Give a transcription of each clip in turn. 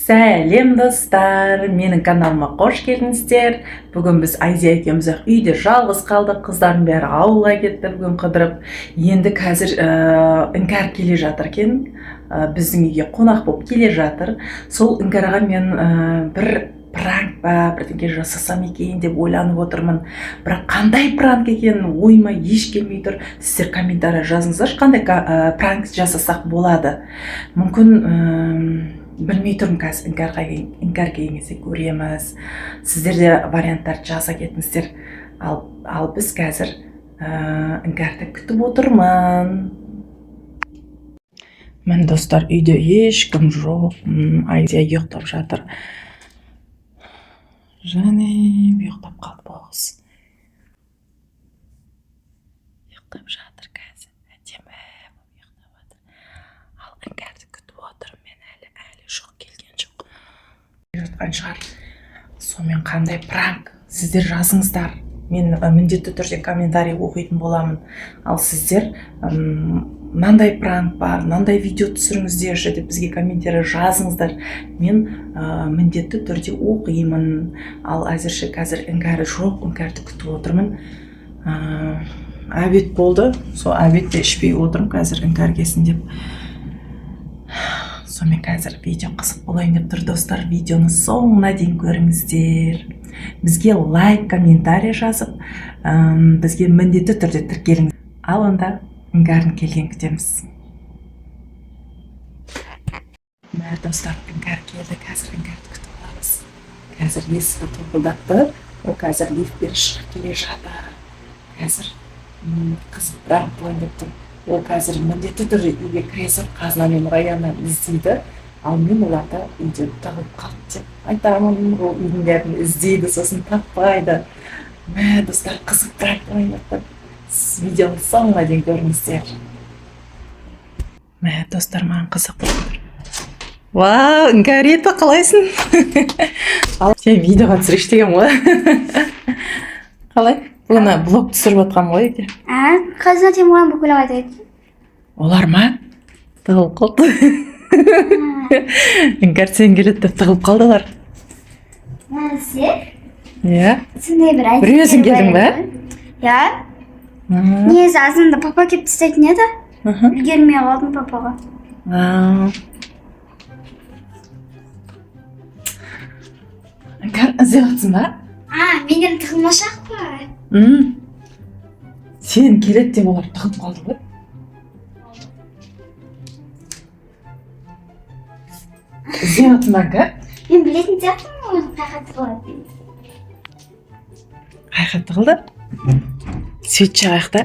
Сәлем, достар! Менің каналыма қош келдіңіздер. Бүгін біз Айзия екеуміз ақ үйде жалғыз қалдық. Қыздардың бәрі ауылға кетті бүгін қыдырып. Енді қазір Іңкәр келе жатыр екен. Біздің үйге қонақ болып келе жатыр. Сол Іңкәрға мен бір пранк па, бірдеңе жасасам екен деп ойланып отырмын. Бірақ қандай пранк екенін ойыма еш келмей тұр. Сіздер комментарий жазыңыздаршы, қандай пранк жасасақ болады. Мүмкін білмей тұрмын қазір Іңкәр келген кезде көреміз. Сіздер де варианттарды жаза кетіңіздер. Ал біз қазір Іңкәрді күтіп отырмын. Міне, достар, үйде ешкім жоқ. Айзия ұйықтап жатыр. Жаным, ұйықтап қалды бұл қыз. Ұйықтап жатыр қазір. Әдемі болып ұйықтап жатыр. Ал Іңкәрді күтіп отырмын мен, әлі жоқ, келген жоқ. Жатқан шығар. Сонымен, қандай пранк? Сіздер жазыңыздар. Мен міндетті түрде комментарий оқитын боламын. Ал сіздер мынандай пранк бар, мынандай видео түсіріңіздерші деп бізге комментарий жазыңыздар. Мен міндетті түрде оқимын. Ал әзірше қазір Іңкәрі жоқ, Іңкәрді күтіп отырмын. Обед болды, сол обедті ішпей отырмын қазір Іңкәр келсін деп. Сонымен, қазір видео қызық болайын деп тұр, достар. Видеоны соңына дейін көріңіздер. Бізге лайк, комментарий жазып, бізге міндетті түрде тіркеліңіз. Ал онда Іңкәрдің келгенін күтеміз. Мә, достар, Іңкәр келді. Қазір Іңкәрді күтіп аламыз. Қазір есікті тоқылдатты. Ол қазір лифтпен шығып келе жатыр. Қазір қызық пранк болайын деп тұр. Ол қазір міндетті түрде үйге кіре салып Қазына мен Раяннан іздейді. Ал мен оларды үйде тығылып қалды деп айтамын. Ол үйдің бәрін іздейді, сосын таппайды. Мә, достар, қызық пранк болайын деп тұр. Сіз видеоның соңына дейін көріңіздер. Мә, достар, маған қызық болып тұр. Вау, Іңкәрита, қалайсың? Ал сен видеоға түсірейікші деген ғой. Қалай? Бүгін блог түсіріп жатқанмын ғой үйде. А, Қазына, Темірлан бүкіл қайда кетті? Олар ма? Тығылып қалды. Іңкәр, сен келеді деп тығылып қалды олар. Нәрсе? Иә. Сондай бір Бір өзің келдің ба? Иә. Негізі азанда папа келіп тастайтын еді. Үлгермей қалдым папаға. А. Іңкәр, іздеп жатсың ба? А, менен тығылмашақ па? Сен келеді деп олар тығылып қалды ғой. Іздеп жатсың ба, Іңкәр? Мен білетін сияқтымын ғой қай жаққа тығылатынын. Қай жаққа тығылды? Свет жағайық та.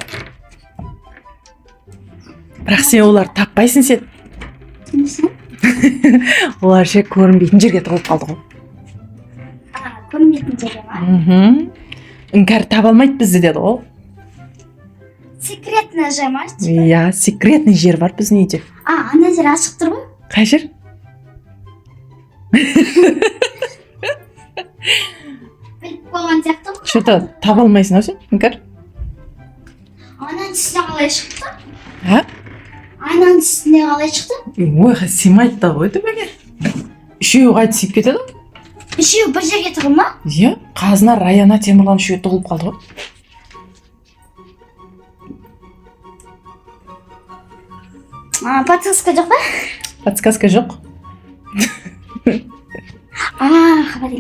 Бірақ сен оларды таппайсың сен. Несі? Олар ше, көрінбейтін жерге тығылып қалды ғой. А, көрінбейтін жерге ма? Мхм. Іңкәр таба алмайды бізді деді ғой. Секретный жер ма? Типа? Иә, секретный жер бар біздің үйде. А, ана жер ашық тұр ғой. Қай жер? Біліп қойған сияқты ғой. Че-то таба алмайсың ау сен, Іңкәр. Ананың үстіне қалай шықты? А? Ананың үстіне қалай шықты? Ой, сыймайды да ғой төбеге. Үшеуі қайтып сыйып кетеді ғой. Үшеуі бір жерге тығыл ма? Иә, Қазына, Раяна, Темірлан үшеуі тығылып қалды ғой. А, подсказка жоқ па? Подсказка жоқ. А, хабар.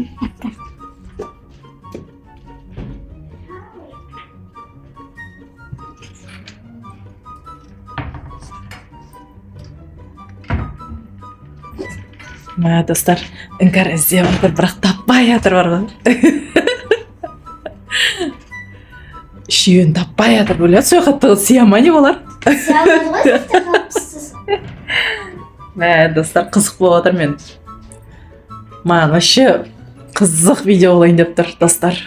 Мә, достар, Іңкәр іздеп жатыр, бірақ таппай жатыр бар ғой. Үшеуін таппай жатыр, біледі, сол жаққа сыя ма не олар? Сия алмады ғой, тығылып. Мә, достар, қызық болып жатыр мен. Маған вообще қызық видео болайын деп тұр, достар.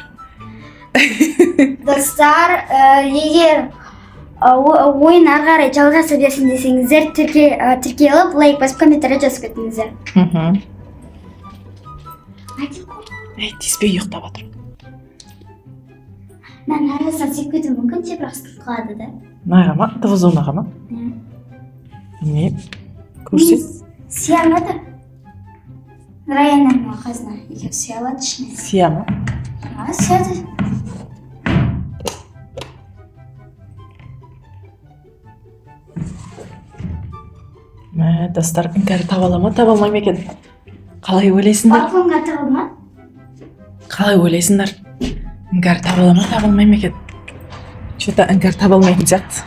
Достар, егер ойын ары қарай жалғаса берсін десеңіздер, тіркеліп, лайк басып, комментарий жазып кетіңіздер. Ей, тиіспей, ұйықтап жатыр. Мынаның арасынан секіріп кетуі мүмкін де, бірақ сынып қалады да. Мынаға ма? ТВ зонаға ма? Иә. Не? Көрсет. Сия алмады. Раяна мен Қазына екеуі сыя алады ішіне. Сия ма? А, сияды. Мә, достар, Іңкәр таба ала ма, таба алмай ма екен? Қалай ойлайсыңдар? Балконға тығылды ма? Қалай ойлайсыңдар? Іңкәр таба ала ма, таба алмай ма екен? Че-то Іңкәр таба алмайтын сияқты.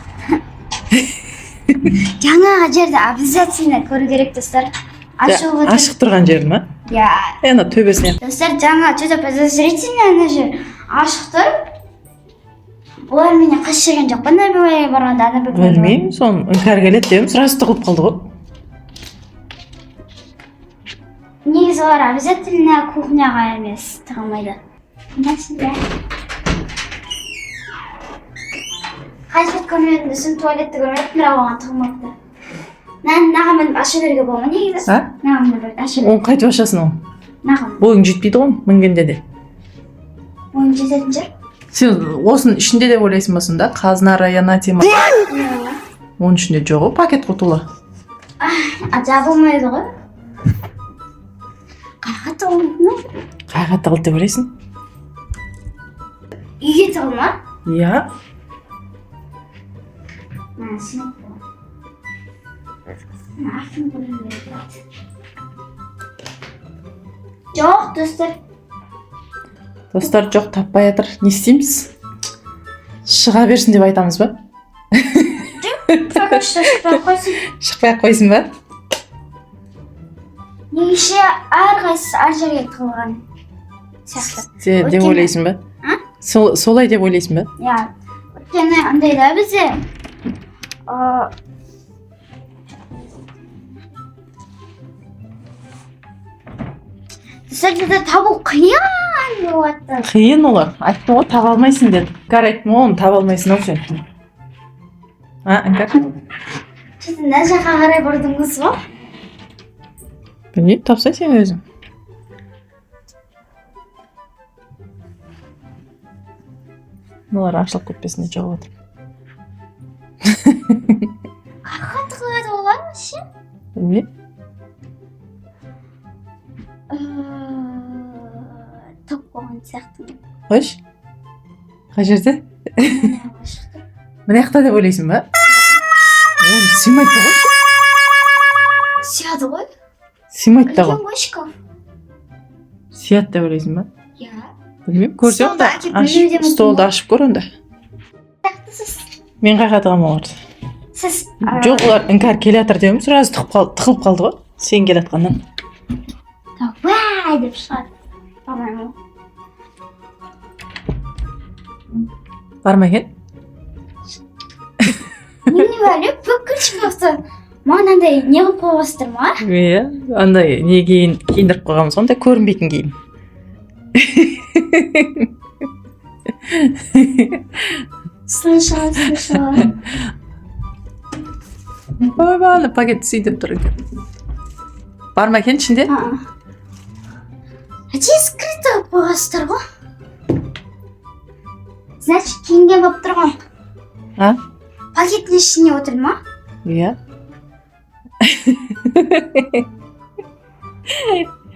Жаңағы жерді обязательно көру керек, достар. Ашуға Ашық тұрған жері ма? Иә. Е, ана төбесіне. Достар, жаңа что-то подозрительно ана жер ашық тұр. Олар менен қашып жүрген жоқ па ана бөлмеге барғанда, ана бөлмеге? Білмеймін, соны Іңкәр келеді дедім, сразу тығылып қалды ғой. Негізі олар обязательно кухняға емес, тығылмайды. Мына сюда. Қажет көрмедім десем, туалетті көрмедім, бірақ оған тығылмапты. Мынаған мініп аша беруге бола ма негізі? А? Мынаған мініп аша. Оны қайтып ашасың ол? Мынаған. Бойың жетпейді ғой мінгенде де. Бойым жететін шығар. Сен осының ішінде деп ойлайсың ба сонда? Қазына, Раяна, Тима. Оның ішінде жоқ ғой, пакет қой тола. А, жабылмайды ғой. Қайға тығылды? Қайға тығылды деп ойлайсың? Үйге тығылды ма? Иә. Мына сынып қой. Мына артын көруге болады. Жоқ, достар. Достар, жоқ, таппай жатыр. Не істейміз? Шыға берсін деп айтамыз ба? Пока что шықпай қойсын. Шықпай ақ қойсын ба? Негізі әрқайсысы әр жерге тығылған сияқты. Деп ойлайсың ба? А? Солай деп ойлайсың ба? Иә. Өйткені андай да бізде достар, бізде табу қиын болады. Қиын олар. Айттым ғой, таба алмайсың дедім. Іңкәр, айттым ғой, оны таба алмайсың ау сен. А, Іңкәр? Сіз мына жаққа қарай бұрдыңыз ғой. Білмеймін, тапсаң сен өзің. Мыналар ашылып кетпесін деп жауып отыр. Қаққа тығылады олар вообще? Білмеймін. Тауып қойған сияқтымын. Қойшы. Қай жерде? Мына ашық тұр. Мына жақта деп ойлайсың ба? Оны сыймайды да ғой. Сияды ғой. Сыймайды да ғой. Үлкен ғой шкаф. Сияды деп ойлайсың ба? Иә. Білмеймін, көрсем Столды да. әкеліп мінуі де мүмкін. Столды ашып көр онда. Сіз Мен қай жаққа тығамын оларды? сіз Жоқ, олар Іңкәр келе жатыр дедім, сразу тығылып қалды ғой. Сен келе жатқаннан. Давай деп шығады. По-моему. Бар ма екен? Немене бәле, бүкіл шкафты маған андай не қылып қойғансыздар ма? Иә, андай не киін киіндіріп қойғанбыз ғой, андай көрінбейтін киім. Слышала, слышала. Ойбай, ана пакет сөйтіп тұр екен. Бар ма екен ішінде? Әдейі скрыто қылып қойғансыздар ғой. Значит, киінген болып тұр ғой. А? Пакеттің ішіне отыр ма? Иә.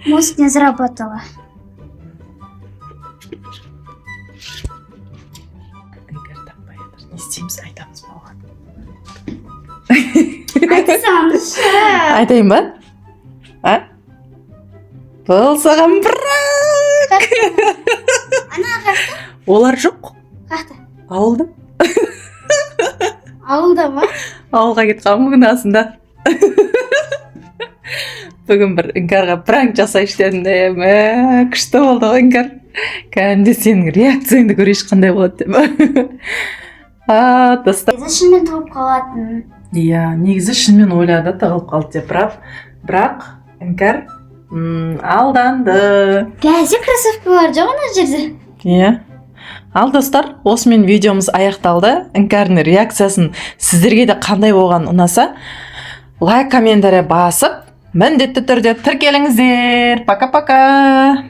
Мозг не заработала. Іңкәр таппай жатыр. Не істейміз, айтамыз ба оған? Айтсаңызшы. Айтайын ба? А? Бұл саған пранк! Ана қаяқта? Олар жоқ. Қаяқта? Ауылда. Ауылда ма? Ауылға кетіп қалған бүгін асында. Бүгін бір Іңкәрға пранк жасайыншы дедім де, мә, күшті болды ғой, Іңкәр. Кәдімгідей сенің реакцияңды көрейінші, қандай болады деп. А, достар. Негізі шынымен тығылып қалатын. Иә, негізі шынымен ойлады тығылып қалды деп, бірақ Іңкәр алданды. Бәзе кроссовкалар жоқ ана жерде. Иә. Ал достар, осымен видеомыз аяқталды. Іңкәрдің реакциясын сіздерге де қандай болған ұнаса, лайк, комментарий басып, міндетті түрде тіркеліңіздер. Пока-пока.